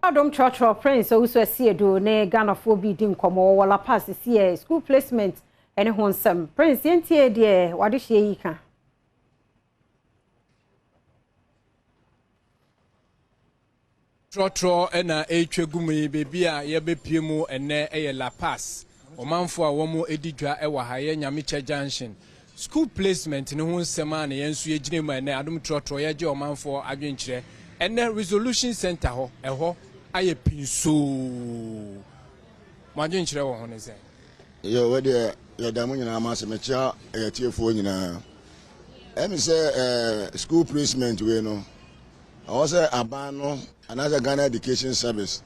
Adom trɔtrɔ Prince Owusu Asiedu ne Ghanafoɔ bi redi nkɔmmɔ wɔ La Paz sisiɛ school placement ne ho nsɛm. Prince yɛntie deɛ w'adehyeɛ yi ka. Trɔtrɔ na ɛretwa gu mu yi, baabi a yɛbɛpue mu ɛnnɛ yɛ La Paz. Ɔmanfoɔ a wɔdi dwa wɔ ha yɛ Nyamekyɛ Junction. School placement no ho nsɛm a na yɛn nso yɛgyina mu a ɛnnɛ Adom Trɔtrɔ yɛgye ɔmanfoɔ adwenkyerɛ. Ɛnnɛ Resolution Centre hɔ, ɛhɔ ayɛ pinsoo. Mo adwenkyerɛ wɔ ho ne sɛn? Yo, wei deɛ yɛda mo nyinaa mo ase, mekyea ɛyɛ atiefoɔ nyinaa. Ɛmi sɛ ɛɛ school placement wei no, Ɛwɔ sɛ aban no anaasɛ Ghana Education Service,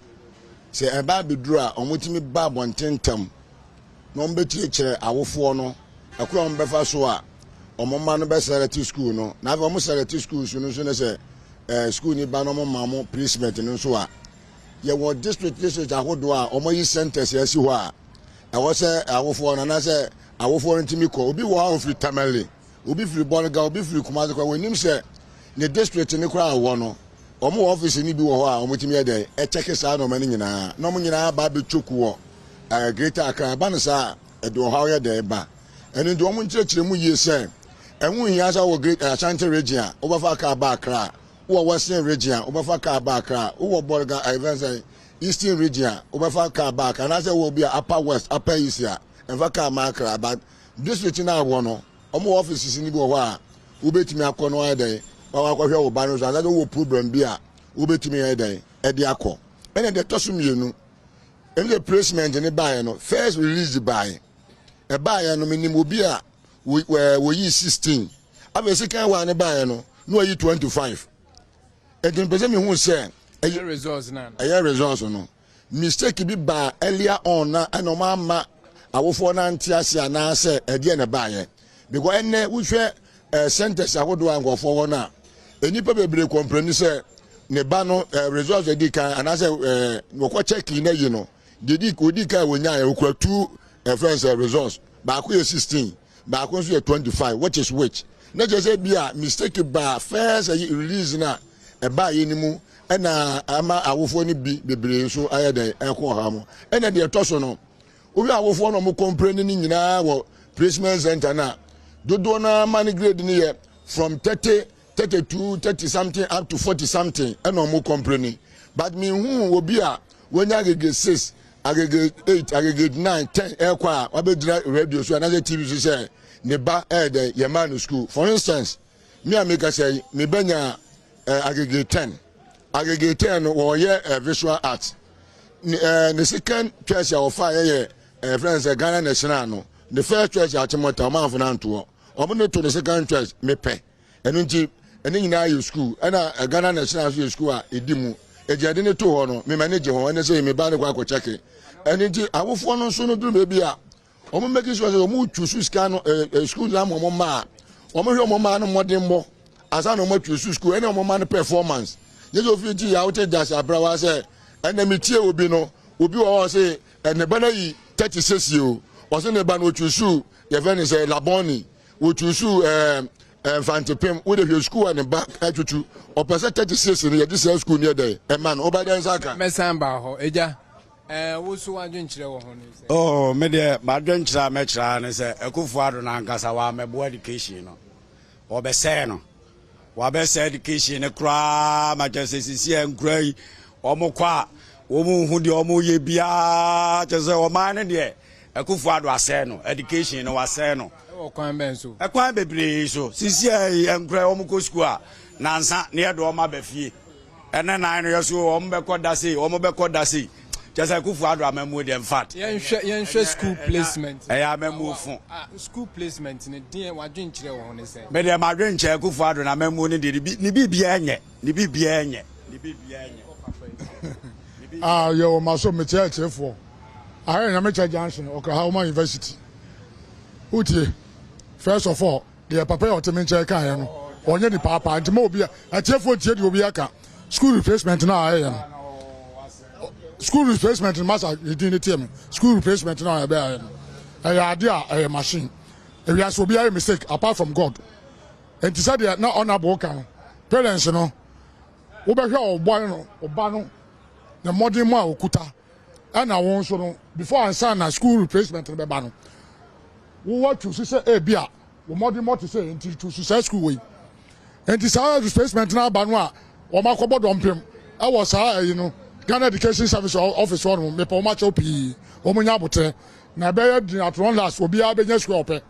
sɛ ɛba abɛduru a, wɔtumi ba abɔnten ntɛm na wɔbɛkyerɛkyerɛ awofoɔ no ɛkwan a wɔbɛfa so a wɔn mma no bɛsɛlɛte sukuu no. Na afei wɔn sɛlɛte sukuu so no nso ne sɛ ɛɛ sukuu ni ba no wɔn ma wɔn placement no nso a, yɛwɔ district district ahodoɔ a wɔayi centers asi hɔ a ɛwɔ sɛ awofoɔ no anaasɛ awofoɔ no ntumi kɔ. Obi wɔ hɔ a ɔfiri Tamale. Obi firi Bolga, obi firi Kumasi koraa, wɔnnim sɛ ne district no koraa a ɔwɔ no, wɔn wɔ office no bi wɔ hɔ a wɔtumi yɛ dɛn ɛkyɛke saa nneɛma no nyinaa na wɔn nyinaa ba abɛtwoku wɔ eh, Greater Accra. Ɛba no saa a, ɛde ɔhaw yɛ dɛn ba. Ɛno nti wɔn nkyerɛkyerɛ mu yie sɛ ɛho nhia sɛ wɔ Great eh, Ashanti region a wobɛfa kaa ba Accra, wowɔ Western region a wobɛfa kaa ba Accra, wowɔ Bolga eh, ɛfɛn sɛ Eastern region a wobɛfa kaa ba Accra, anaasɛ wowɔ bi a Upper West, Upper East a ɛmfa kaa ma Accra, but District no a wɔ no, wɔn wɔ offices no bi wɔ hɔ a wobɛtumi akɔ no ayɛ dɛn ma wakɔhwɛ wo ba no so anaasɛ wowɔ problem bi a wobɛtumi ayɛ dɛn ɛde akɔ. Ɛna deɛ ɛtɔ so mmienu, ɛne sɛ placement no baeɛ no, first release baeɛ. Ɛbaeɛ no, menim obi a wɔyii 16. Afei second one no baeɛ no, na wɔyi 25. Ɛnti mepɛ sɛ mehu sɛ ɛyɛ results no. Mistake bi baa earlier on na ɛna wɔn amma awofoɔ no ante ase anaasɛ ɛdeɛ na ɛbaayɛ because ɛnɛ wohwɛ eh, centers ahodoɔ a nkurɔfoɔ wɔ no a nnipa bebree kɔmpleni sɛ ne ba no eh, results adi kan anaasɛ eh, wɔkɔ check na yi no deɛ di odi kan wɔnyaeɛ okura two eh, friends eh, results baako yɛ 16 baako nso yɛ 25 which is which na kyerɛ sɛ bi a mistake baa first eh, release no a ɛbaeɛ no mu ɛna ama awofoɔ no bi bebree nso ayɛ dɛn ɛkɔ ɔhaw mu. Ɛna deɛ ɛtɔ so no, wohwɛ awofoɔ no ɔmo kɔmpleni no nyinaa wɔ placement center no a, dodoɔ no ara ma no grade no yɛ from 30, 32, 30 something up to 40 something ɛna ɔmo kɔmpleni. But menhuu obi a wanya aggregate 6, aggregate 8, aggregate 9, 10 ɛkɔ a wabɛgyina radio so anaasɛ TV so sɛ ne ba ɛyɛ dɛn yɛmaa no school. For instance, Me a mekasa yi, me ba nyaa eh, aggregate 10. Aggregate 10 no, wɔyɛ eh, visual art. Ne, eh, ne second choice a wɔfa yɛ yɛ eh, friend sɛ Ghana National no. Ne first choice Achimota, ɔmo amfo no antoɔ. Ɔmo ne to ne second choice, mepɛ. Ɛno nti, ɛne nyinaa yɛ school. Ɛna eh, Ghana National nso yɛ school a ɛdi mu. Ɛgya ɛde ne to hɔ no, me m'ani gye ho. Ɛne sɛ me ba no kɔ akɔkyɛke. Ɛno nti, awofoɔ no nso no duru baabi a, Wɔn make sure sɛ wɔn tu su sika no ɛɛ eh, sukuu na ama wɔn mma a wɔn hwɛ wɔn mma no mmɔdenbɔ ansa na wɔn atu su sukuu ɛne wɔn mma no performance yɛ sɛ ofin ti yɛ awote gyasi abrawa sɛ ɛnna mi tie obi no obi wɔ hɔ sɛ ɛne ba no yi 36 o ɔsɛ ne ba no otu su yɛfɛ ne sɛ labɔni otu su ɛɛ ɛɛ mfantepem wode hwɛ sukuu a ne ba ɛtutu ɔpɛ sɛ 36 no yɛde sɛ sukuu no yɛ dɛ ɛma no ɔba dɛ nsa ka. Mɛsan ba hɔ egya. Ɛɛ, wo nso w'adwenkyerɛ wɔ ho ne sɛn? Oh, me deɛ m'adwenkyerɛ a mɛkyerɛ ara ne sɛ Akuffo Addo no ankasa wammɛboa education no. Wɔbɛsɛe no. Wabɛsɛe education no koraa ma kyerɛ sɛ sisi a nkura yi wɔn kɔ a wɔn nhu deɛ wɔn yɛ biara kyerɛ sɛ ɔman no deɛ Akuffo Addo asɛe no. Education no wasɛe no. Ɛwɔ kwan bɛn so? Ɛkwan bebree so. Sisi a yi nkura yi wɔn kɔ sukuu a nansa ne yɛde wɔn aba fie. Ɛnɛ nan no yɛ so wɔn bɛkɔ da sei wɔn bɛkɔ da sei kyɛ sɛ Akufo Addo amammuo deɛ infact. Yɛnhwɛ yɛnhwɛ school placement. Ɛyɛ amammuo fo. School placement no deɛ wadwenkyerɛ wɔ ho ne sɛn? Me deɛ madwenkyerɛ Akufo Addo n'amammuo no deɛ ne biribiara nyɛ ne biribiara nyɛ ne biribiara nyɛ. Ah yɛ wɔ maso mekyerɛ atiefoɔ aha yɛ Nyamekyɛ junction Oklahoma University wotie first of all Deɛ papa yi a ɔte me nkyɛn kaeɛ no, ɔnyɛ ni paapaa nti ma obi a atiefoɔ ntie deɛ obi aka. School replacement no a ɛyɛ no, school replacement no masa ne din ne tie me. School replacement no a ɛbɛyɛ no, ɛyɛ adeɛ a ɛyɛ machine. Ewiase obi ayɛ mistake apart from God. Nti sɛdeɛ na ɔnabo ka no, parents no, wobɛhwɛ ɔbɔ no, ɔba no. ne mmɔden mu a okuta ɛna wɔn nso no before ansa na school replacement no bɛba no, wowɔ tu so sɛ ebi a wɔn mmɔden mɔ te sɛ nti tu so saa school wɔ yi. Nti saa replacement no aba no a, wɔn akɔbɔ dɔmpem ɛwɔ saa ɛyi no Ghana Education Service office hɔ no, mepɛ wɔn akyɛw pii. Wɔn nya abotire na ɛbɛyɛ den. At long last, obiara bɛnya school a ɔpɛ,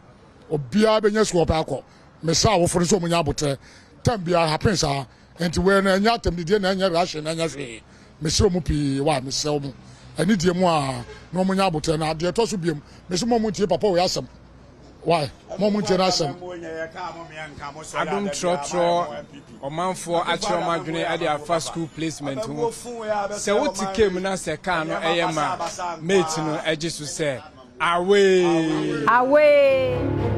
obiara bɛnya school a ɔpɛ akɔ. Mesa awofo no sɛ wɔn nya abotire tam biara happen saa. Nti wei no ɛnyɛ atɛmdidie na ɛnyɛ rushing na ɛnyɛ hwee. Mesrɛ mu pii wa, mesrɛ mu ɛne die mu a na wɔn nya abotire. Na deɛ ɛtɔ so biem, mesɛ mo mo ntie papa wɔ asɛm why, mo mo ntie n'asɛm. Adom trɔtrɔ ɔmanfoɔ akyerɛ ɔmo adwene de afa school placement ho. Sɛ wote kaa mu na sɛ kaa no ɛyɛ ma mate no, ɛgye so sɛ away. Away.